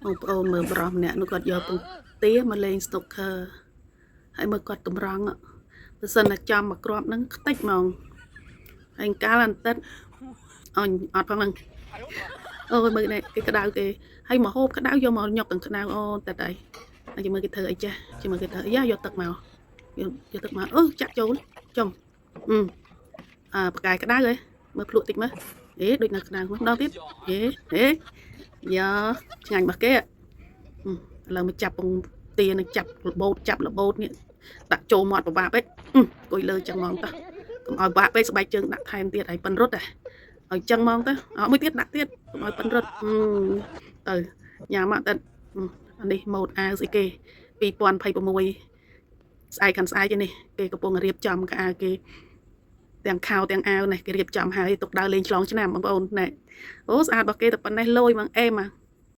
បងប្អូនមើលប្រុសម្នាក់នោះគាត់យកពងទាមកលេងស្តុកខើហើយមើលគាត់តម្រង់បើសិនតែចំមកគ្រាប់ហ្នឹងខ្ទេចហ្មងហើយកាលអន្តិតអញអត់ផងហ្នឹងអូយមើលនេះគេក្តៅគេហើយមកហូបក្តៅយកមកញុកទាំងក្តៅអូតែតែហើយមើលគេធ្វើអីចាស់មើលគេធ្វើអីយ៉ាយកទឹកមកយកយកទឹកមកអឺចាក់ចូលចំអឺអើបកាយក្តៅហ៎មើលភ្លក់តិចមើលអេដូចនៅក្តៅម្ដងទៀតអេអេយ៉ាឆ្ងាញ់របស់គេឥឡូវមកចាប់ពងទានឹងចាប់របូតចាប់របូតនេះដាក់ចូលមាត់ពិបាកពេកអង្គុយលើចឹងហ្មងតោះកុំឲ្យបាក់ពេកស្បែកជើងដាក់ថែមទៀតឲ្យប៉ិនរត់ហ៎ឲ្យចឹងហ្មងទៅអត់មួយទៀតដាក់ទៀតកុំឲ្យប៉ិនរត់ទៅញ៉ាំទៅអានេះម៉ូតអាវស្អីគេ2026ស្អែកខាងស្អែកនេះគេកំពុងរៀបចំកៅអៅគេទាំងខោទាំងអាវនេះគេរៀបចំហើយទុកដើរលេងឆ្លងឆ្នាំបងប្អូនណែអូស្អាតរបស់គេតែប៉ុណ្ណេះលយហ្មងអេម